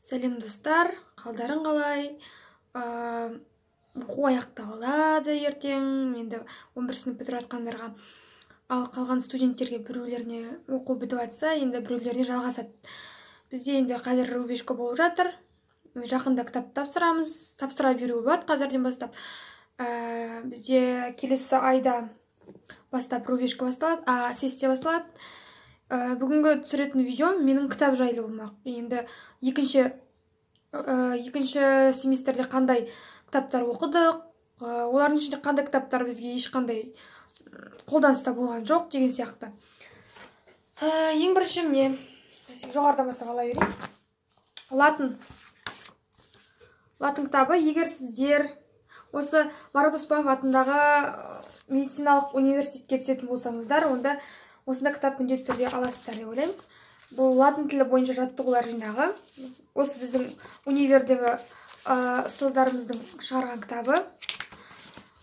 Сәлем, достар, қалдарың қалай? Оқу аяқталады ертең енді 11 сынып бітіріп жатқандарға. Ал қалған студенттерге, біреулеріне оқу бітіп жатса, енді біреулеріне жалғасады. Бізде енді қазір рубежка болып жатыр. Жақында кітап тапсырамыз, тапсыра беруге болады қазірден бастап. Бізде келесі айда бастап рубежка басталады, а сессия басталады. Бүгінгі түсіретін видеом менің кітап жайлы болмақ. Енді екінші семестрде қандай кітаптар оқыдық, олардың ішінде қандай кітаптар бізге ешқандай қолданыста болған жоқ деген сияқты. Ең бірінші, міне, жоғарыдан бастап ала берейін. Латын кітабы. Егер сіздер осы Марат Оспанов атындағы медициналық университетке түсетін болсаңыздар, онда осындай кітап міндетті түрде аласыздар деп ойлаймын. Бұл латын тілі бойынша жаттығулар жинағы. Осы біздің универдегі ұстаздарымыздың шығарған кітабы.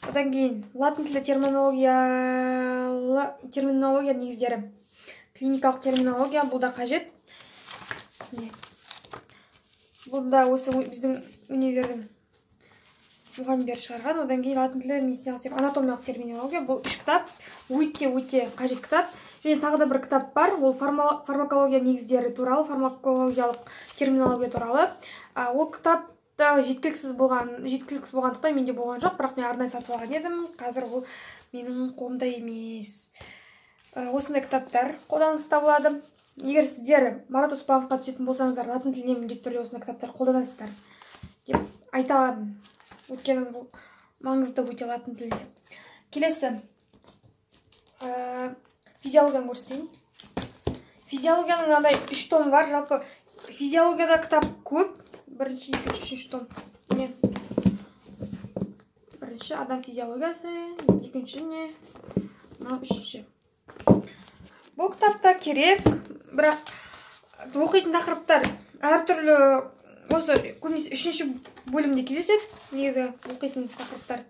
Одан кейін латын тілі терминология негіздері, клиникалық терминология, бұл да қажет. Бұл да осы біздің универдің мұғалімдері шығарған. Одан кейін латын тілі медициналық, анатомиялық терминология. Бұл үш кітап өте өте қажет кітап. Және тағы да бір кітап бар, ол фармакология негіздері туралы, фармакологиялық терминология туралы. Ол кітап та жеткіліксіз болғандықтан менде болған жоқ, бірақ мен арнайы сатып алған едім, қазір ол менің қолымда емес. Осындай кітаптар қолданыста болады. Егер сіздер Марат Оспановқа түсетін болсаңыздар, латын тіліне міндетті түрде осындай кітаптар қолданасыздар деп айта аламын, өйткені бұл маңызды өте латын тілінде. Келесі физиологияны көрсетейін. Физиологияның мынандай үш томы бар. Жалпы физиологияда кітап көп. Бірінші, екінші, үшінші том. Міне, бірінші адам физиологиясы, екінші не, мынау үшінші. Бұл кітапта керек, бірақ оқитын тақырыптар әртүрлі. Осы көбінесе үшінші бөлімде кездеседі негізгі оқитын тақырыптар.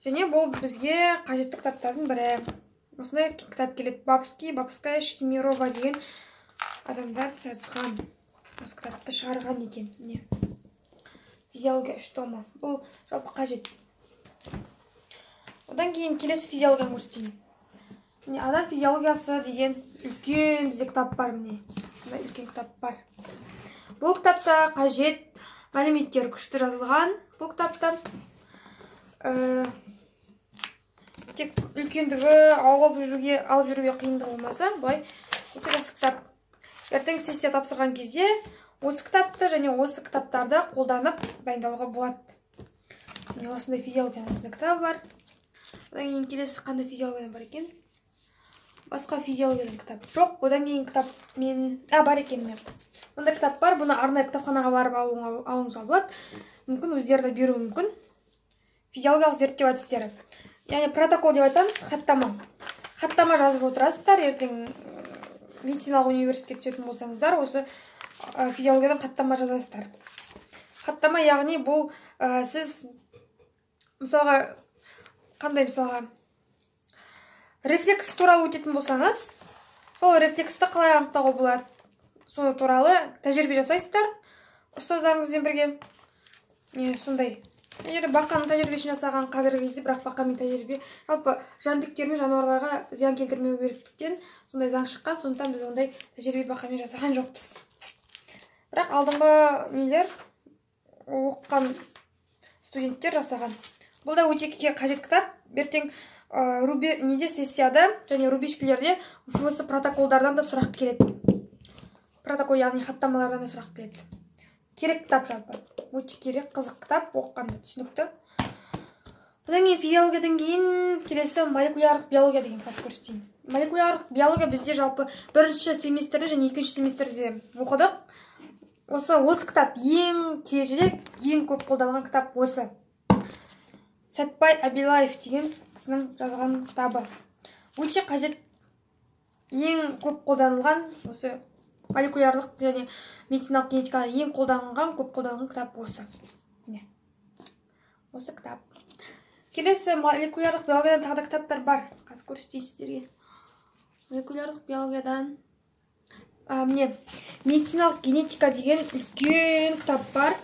Және бұл бізге қажетті кітаптардың бірі. Осындай кітап келеді. Бабский, Бабская, Шхимирова деген адамдар жазған, осы кітапты шығарған екен. Міне, физиология үш томы, бұл жалпы қажет. Одан кейін келесі физиологияны көрсетейін. Міне, адам физиологиясы деген үлкен бізде кітап бар. Міне, осындай үлкен кітап бар. Бұл кітапта қажет мәліметтер күшті жазылған. Бұл кітапта тек үлкендігі, алып жүруге қиындығы болмаса, былай өте жақсы кітап. Ертең сессия тапсырған кезде осы кітапты және осы кітаптарды қолданып дайындалуға болады. Міне, осындай физиологияның осындай кітабы бар. Одан кейін келесі қандай физиологиядан бар екен? Басқа физиологиядан кітап жоқ. Одан кейін кітап мен, а, бар екен. Міне, мындай кітап бар. Бұны арнайы кітапханаға барып алуыңызға болады, мүмкін, өздері де беруі мүмкін. Физиологиялық зерттеу әдістері, яғни протокол деп айтамыз, хаттама. Хаттама жазып отырасыздар. Ертең медициналық университетке түсетін болсаңыздар, осы физиологиядан хаттама жазасыздар. Хаттама, яғни бұл сіз мысалға, қандай, мысалға, рефлекс туралы өтетін болсаңыз, сол рефлексті қалай анықтауға болады, соны туралы тәжірибе жасайсыздар ұстаздарыңызбен бірге. Не, сондай. Мына жерде бақаның тәжірибесін жасаған. Қазіргі кезде бірақ бақамен тәжірибе, жалпы жәндіктер мен жануарларға зиян келтірмеу керектіктен сондай заң шыққан, сондықтан біз ондай тәжірибе бақамен жасаған жоқпыз. Бірақ алдыңғы нелер, оқыған студенттер жасаған. Бұл да өте қажет кітап. Ертең неде, сессияда және рубежкілерде осы протоколдардан да сұрақ келеді. Протокол, яғни хаттамалардан да сұрақ келеді. Керек кітап, жалпы өте керек, қызық кітап, оқығанда түсінікті. Одан кейін физиологиядан кейін келесі молекулярлық биология деген кітап көрсетейін. Молекулярлық биология бізде жалпы бірінші семестрде және екінші семестрде оқыдық. Осы кітап ең тезірек, ең көп қолданылған кітап. Осы Сәтбай Әбилаев деген кісінің жазған кітабы өте қажет, ең көп қолданылған. Осы молекулярлық және медициналық генетикада ең қолданылған, көп қолданылған кітап осы. Міне, осы кітап. Келесі молекулярлық биологиядан тағы да кітаптар бар, қазір көрсетейін сіздерге. Молекулярлық биологиядан Міне, медициналық генетика деген үлкен кітап бар.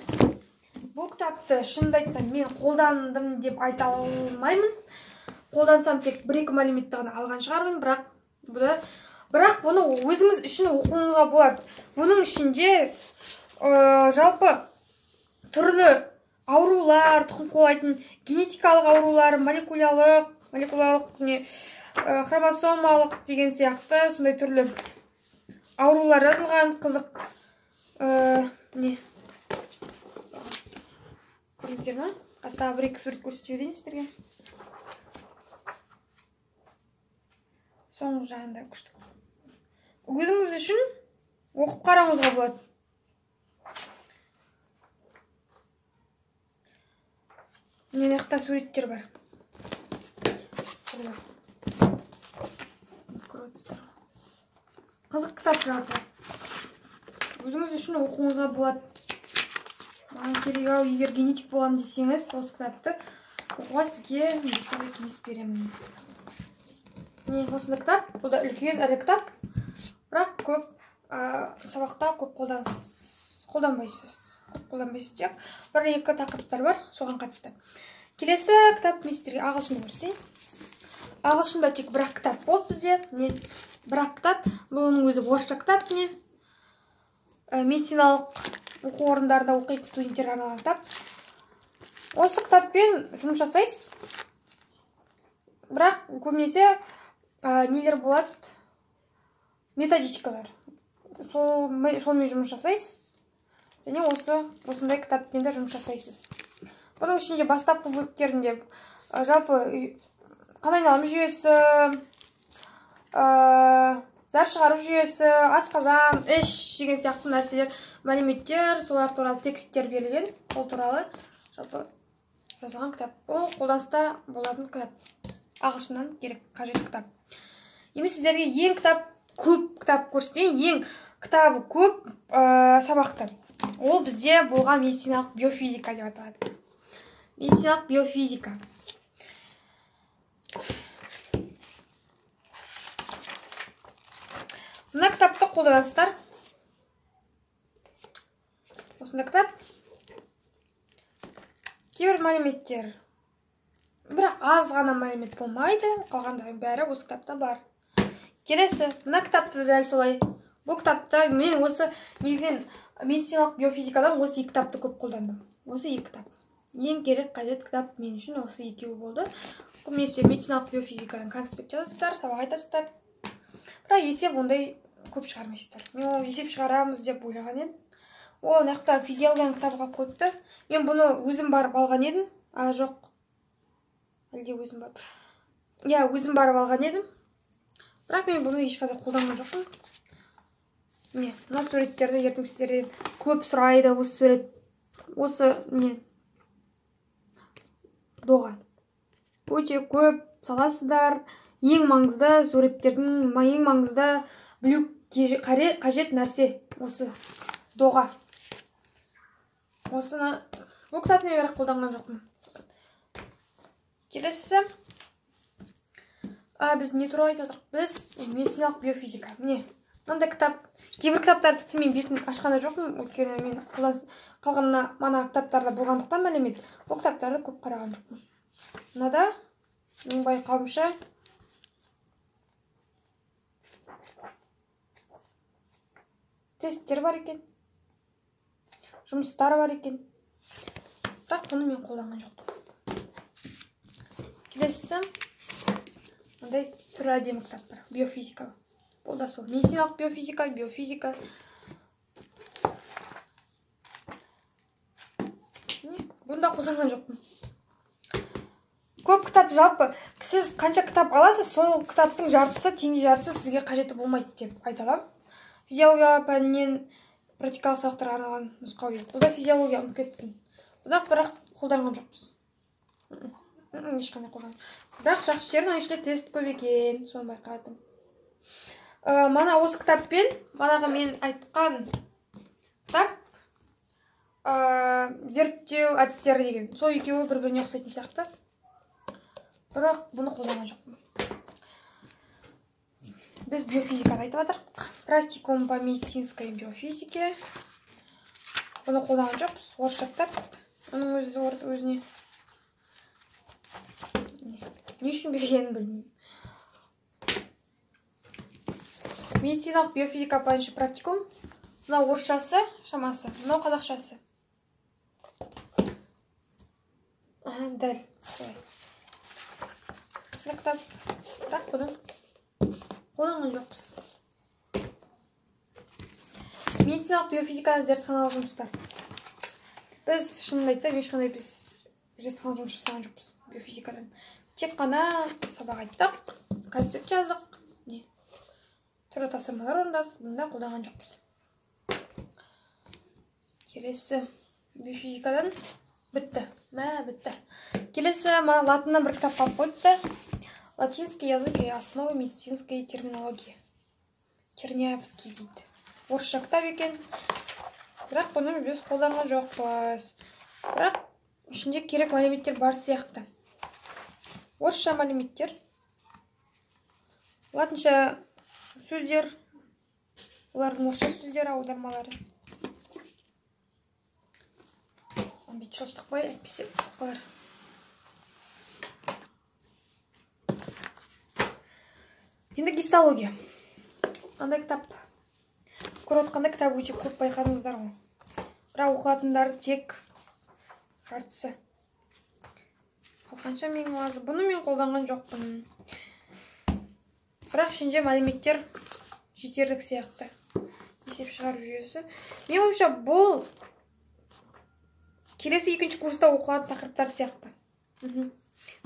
Бұл кітапты шынымды айтсам, мен қолдандым деп айта алмаймын. Қолдансам тек бір-екі мәліметті ғана алған шығармын, бірақ бұны өзіңіз үшін оқуыңызға болады. Бұның ішінде жалпы түрлі аурулар, тұқым қуалайтын генетикалық аурулар, молекулялық, хромосомалық деген сияқты сондай түрлі аурулар жазылған. Қызық. Не? Көрдіңіздер ме? Астағы бір-екі сурет көрсетіп жіберейін сіздерге. Соңғы жағында күшті. Өзіңіз үшін оқып қарауыңызға болады. Мына жақта суреттер бар. Қызық кітап жалпы. Өзіңіз үшін оқуыңызға болады. Маған керек ау, егер генетик боламын десеңіз, осы кітапты оқуға сізге міндетті түрде кеңес беремін. Міне, осындай кітап. Бұл да үлкен ірі кітап. Бірақ көп сабақта көп қолданбайсыз. Көп қолданбайсыз, тек бір-екі тақырыптар бар, соған қатысты. Келесі кітап мен сіздерге ағылшынды көрсетейін. Ағылшында тек бір-ақ кітап болды бізде. Міне, бір-ақ кітап. Бұл оның өзі орысша кітап. Міне, медициналық оқу орындарында оқитын студенттерге арналған кітап. Осы кітаппен жұмыс жасайсыз. Бірақ көбінесе нелер болады? Методичкалар. Солмен жұмыс жасайсыз. Және осындай кітаппен де жұмыс жасайсыз. Бұның ішінде бастапқы бөліктерінде жалпы қан айналым жүйесі, зар шығару жүйесі, асқазан, іш деген сияқты нәрселер, мәліметтер, солар туралы тексттер берілген. Ол туралы жалпы жазылған кітап. Бұл қолданыста болатын кітап. Ағылшыннан керек, қажет кітап. Енді сіздерге ең кітап, көп кітап көрсетейін, ең кітабы көп сабақты. Ол бізде болған медициналық биофизика деп аталады. Медициналық биофизика. Мына кітапты қолданасыздар. Осындай кітап. Кейбір мәліметтер, бірақ аз ғана мәлімет болмайды, қалғандардың бәрі осы кітапта бар. Келесі, мына кітапты дәл солай. Бұл кітапта мен осы негізінен медициналық биофизикадан осы екі кітапты көп қолдандым. Осы екі кітап. Ең керек, қажет кітап мен үшін осы екеуі болды. Көбінесе медициналық биофизикадан конспект жазасыздар, сабақ айтасыздар. Бірақ есеп ондай көп шығармайсыздар. Мен ол есеп шығарамыз деп ойлаған едім. О, мына жақта физиологияның кітабы қалып қойыпты. Мен бұны өзім барып алған едім. А, жоқ. Әлде өзім барып. Иә, өзім барып алған едім. Бірақ мен бұны ешқандай қолданған жоқпын. Міне, мына суреттерді ертең сіздерден көп сұрайды осы сурет. Осы не? Доға. Өте көп саласыздар. Ең маңызды суреттердің, ең маңызды білу қажет нәрсе осы доға. Осыны бұл кітапты мен бірақ қолданған жоқпын. Келесі. Біз не туралы айтып отырмыз? Біз медициналық биофизика. Міне, мынандай кітап. Кейбір кітаптарды тіпті мен бетін ашқан да жоқпын, өйткені мен қалған мына кітаптарда болғандықтан мәлімет, бұл кітаптарды көп қараған жоқпын. Мынада менің байқауымша тесттер бар екен, жұмыстар бар екен, бірақ бұны мен қолданған жоқпын. Келесісі мындай түрі әдемі кітап бар, биофизика. Бұл да сол медициналық биофизика, биофизика. Бұны да қолданған жоқпын. Көп кітап жалпы, сіз қанша кітап аласыз, сол кітаптың жартысы, теңде жартысы сізге қажеті болмайды деп айта аламын. Физиология пәнінен практикалық сабақтарға арналған нұсқау керек. Бұл да физиология, ұмытып кеттім. Бұны бірақ қолданған жоқпыз. Ешқандай қолданған. Бірақ жақсы жері, мына ішінде тест көп екен, соны байқадым. Мана осы кітаппен, манағы мен айтқан кітап зерттеу әдістері деген. Сол екеуі бір-біріне ұқсайтын сияқты. Бірақ бұны қолданған жоқпын. Біз биофизиканы айтып жатырмық. Практикум по медицинской биофизике. Бұны қолданған жоқпыз. Орысша кітап. Оның өзі өзіне не үшін бергенін білмеймін. Медициналық биофизика бойынша практикум. Мынау орысшасы шамасы, мынау қазақшасы. Дәл солай. Мына кітап, бірақ бұны қолданған жоқпыз. Медициналық биофизикадан зертханалық жұмыстар. Біз шынын айтсам, ешқандай біз зертханалық жұмыс жасаған жоқпыз биофизикадан. Тек қана сабақ айттық, конспект жаздық, не түрлі тапсырмалар орындадық, бұнда қолданған жоқпыз. Келесі биофизикадан бітті. Бітті. Келесі мана латыннан бір кітап қалып қойыпты. Латинский язык и основы медицинской терминологии. Чернявский дейді. Орысша кітап екен. Бірақ бұны біз қолданған жоқпыз. Бірақ ішінде керек мәліметтер бар сияқты. Орысша мәліметтер, латынша сөздер, олардың орысша сөздері аудармалары. Бет жылжытып қой, әйтпесе қалар. Енді гистология. Қандай кітап? Көріп отқанда кітап өте көп, байқадыңыздар ғой. Бірақ оқылатындары тек жартысы. Қалғанша менің лазы. Бұны мен қолданған жоқпын. Бірақ ішінде мәліметтер жетерлік сияқты. Есеп шығару жүйесі. Менің ойымша бұл келесі екінші курста оқылатын тақырыптар сияқты.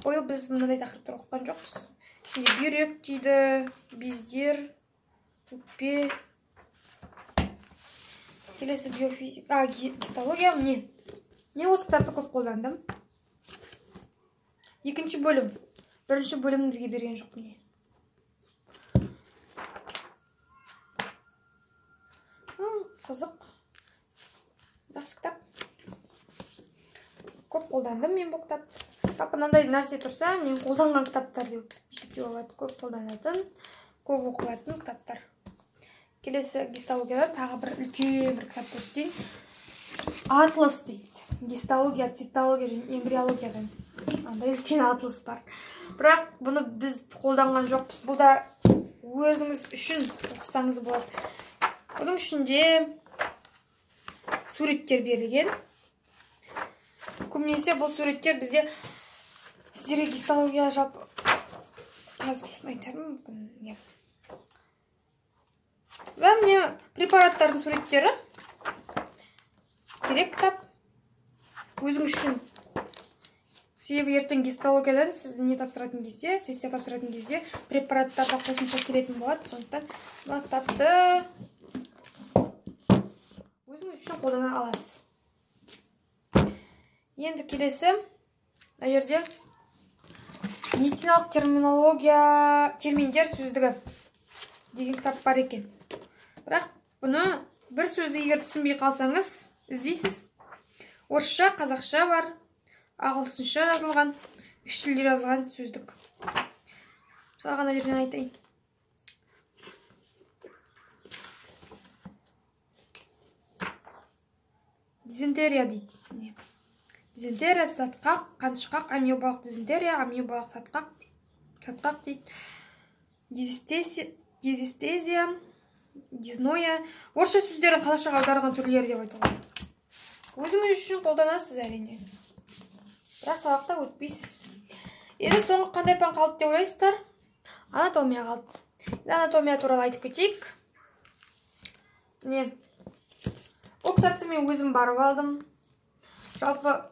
Биыл біз мынандай тақырыптар оқыған жоқпыз. Ішінде бүйрек дейді, бездер, өкпе. Келесі биофизика, гистология. Міне. Мен осы кітапты көп қолдандым. Екінші бөлім. Бірінші бөлімін бізге берген жоқ міне. Қызық. Жақсы кітап. Көп қолдандым мен бұл кітапты. Жалпы мынандай нәрсе тұрса, мен қолданған кітаптар деп есептеуге болады. Көп қолданатын, көп оқылатын кітаптар. Келесі гистологияда тағы бір үлкен бір кітап көрсетейін. Атлас дейді. Гистология, цитология және эмбриологиядан. Андай үлкен атлас бар. Бірақ бұны біз қолданған жоқпыз. Бұл да өзіңіз үшін оқысаңыз болады. Бұның ішінде суреттер берілген. Көбінесе бұл суреттер бізде сіздерге гистология жалпы қазір сосын айтармын мүмкін. Иә. Міне препараттардың суреттері. Керек кітап өзіңіз үшін. Себебі ертең гистологиядан сіз не тапсыратын кезде, сессия тапсыратын кезде препараттарға қосымша келетін болады. Сондықтан мына кітапты өзіңіз үшін қолдана аласыз. Енді келесі мына жерде медициналық терминология, терминдер сөздігі деген кітап бар екен. Бірақ бұны бір сөзді егер түсінбей қалсаңыз, іздейсіз. Орысша, қазақша бар, ағылшынша жазылған, үш тілде жазылған сөздік. Мысалға ана жерден айтайын. Дизентерия дейді. Дизентерия, сатқақ, қаншықақ, амебалық дизентерия, амебалық сатқақ, сатқақ дейді. Дизестезия, дизноя. Орысша сөздердің қазақшаға аударылған түрлері деп айтуға болады. Өзіңіз үшін қолданасыз әрине. Бірақ сабақта өтпейсіз. Енді соңғы қандай пән қалды деп ойлайсыздар? Анатомия қалды. Енді анатомия туралы айтып кетейік. Міне. Ол кітапты мен өзім барып алдым. Жалпы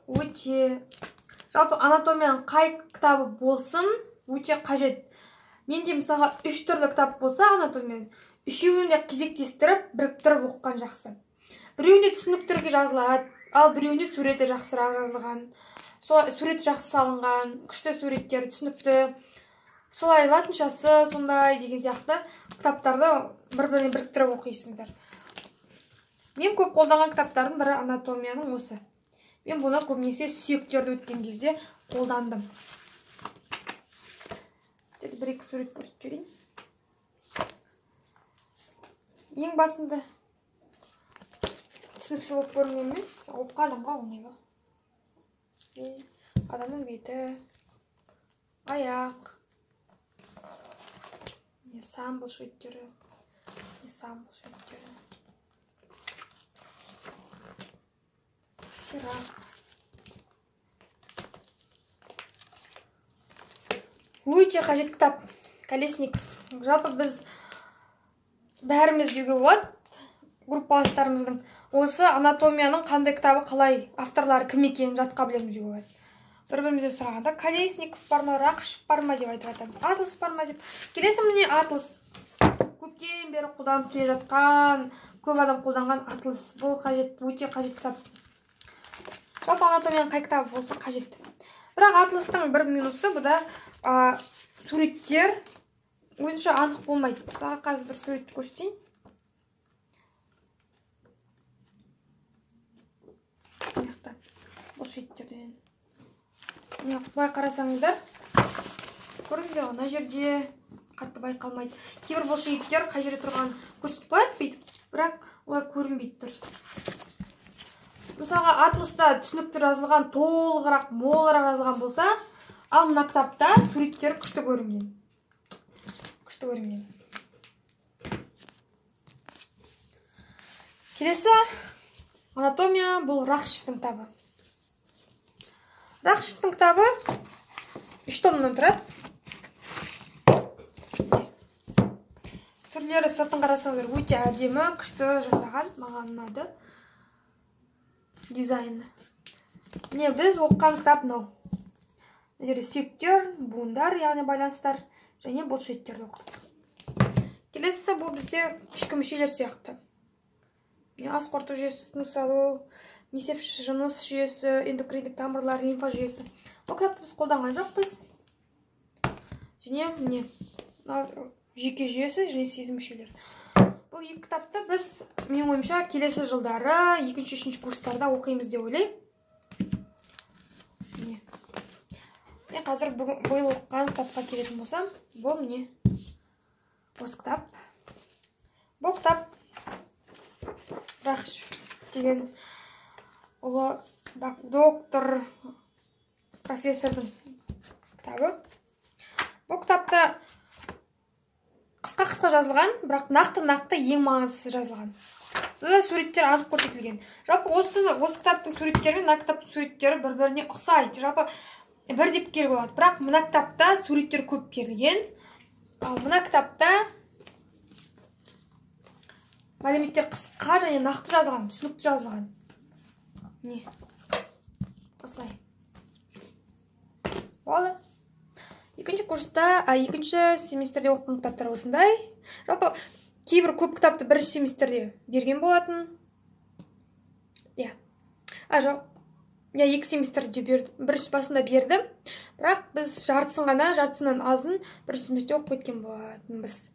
жалпы анатомияның қай кітабы болсын өте қажет. Менде мысалға 3 түрлі кітап болса анатомияның, үшеуін де кезектестіріп, біріктіріп оқыған жақсы. Біреуінде түсініктерге жазылады, ал біреуінде суреті жақсырақ жазылған. Солай суреті жақсы салынған, күшті суреттер, түсінікті. Солай латыншасы сондай деген сияқты кітаптарды бір-біріне біріктіріп оқисыңдар. Мен көп қолданған кітаптардың бірі анатомияның осы. Мен бұны көбінесе сүйектерді өткен кезде қолдандым. Бір-екі сурет көрсетіп жіберейін. Ең басында түсініксіз болып көрінгенмен, оқыған адамға оңай ғой. Адамның беті, аяқ, сан бұлшықеттері, сан бұлшықеттері, сирақ. Өте қажет кітап, Колесников. Жалпы біз бәріміз деуге болады, группаластарымыздың осы анатомияның қандай кітабы, қалай, авторлары кім екенін жатқа білеміз деуге болады. Бір-бірімізден сұрағанда Колесников бар ма, Рақышев бар ма деп айтып жатамыз, Атлас бар ма деп. Келесі міне Атлас. Көптен бері қолданып келе жатқан, көп адам қолданған Атлас. Бұл қажет, өте қажет кітап. Жалпы анатомияның қай кітабы болса қажет. Бірақ Атластың бір минусы бұда суреттер онша анық болмайды. Мысалға қазір бір суретті көрсетейін. Мына жақта бұл суреттерден. Міне былай қарасаңыздар, көрдіңіздер ғой, мына жерде қатты байқалмайды. Кейбір бұлшықеттер қай жерде тұрғанын көрсетіп қояды бүйтіп, бірақ олар көрінбейді дұрыс. Мысалға Атласта түсінікті жазылған, толығырақ, молырақ жазылған болса, ал мына кітапта суреттер күшті көрінген. Күшті көрінген. Келесі анатомия бұл Рақышевтің кітабы. Рақышевтің кітабы 3 томнан тұрады. Түрлері сыртын қарасаңыздар өте әдемі, күшті жасаған, маған ұнады дизайны. Міне біз оқыған кітап мынау. Мына жерде сүйектер, буындар, яғни байланыстар және бұлшықеттерді оқыдық. Келесісі бұл бізде ішкі мүшелер сияқты. Ас қорыту жүйесі, тыныс алу, несеп жыныс жүйесі, эндокриндік тамырлар, лимфа жүйесі. Бұл кітапты біз қолданған жоқпыз. Және міне жүйке жүйесі және сезім мүшелері. Бұл екі кітапты біз, менің ойымша, келесі жылдары, екінші, үшінші курстарда оқимыз деп ойлаймын. Міне. Мен қазір биыл оқыған кітапқа келетін болсам, бұл міне осы кітап. Бұл кітап Рақышев деген ұлы доктор, профессордың кітабы. Бұл кітапта қысқа-қысқа жазылған, бірақ нақты-нақты ең маңыздысы жазылған. Бұнда суреттер анық көрсетілген. Жалпы осы кітаптың суреттері мен мына кітаптың суреттері бір-біріне ұқсайды. Жалпы бір деп келуге болады. Бірақ мына кітапта суреттер көп берілген. Ал мына кітапта мәліметтер қысқа және нақты жазылған, түсінікті жазылған. Міне. Осылай. Болды. Екінші курста, екінші семестрде оқыған кітаптар осындай. Жалпы кейбір көп кітапты бірінші семестрде берген болатын. Иә. Жоқ. Иә, екі семестрде берді, бірінші басында бердім. Бірақ біз жартысын ғана, жартысынан азын бірінші семестрде оқып кеткен болатынбыз.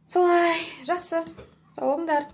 Солай, жақсы. Сау болыңдар.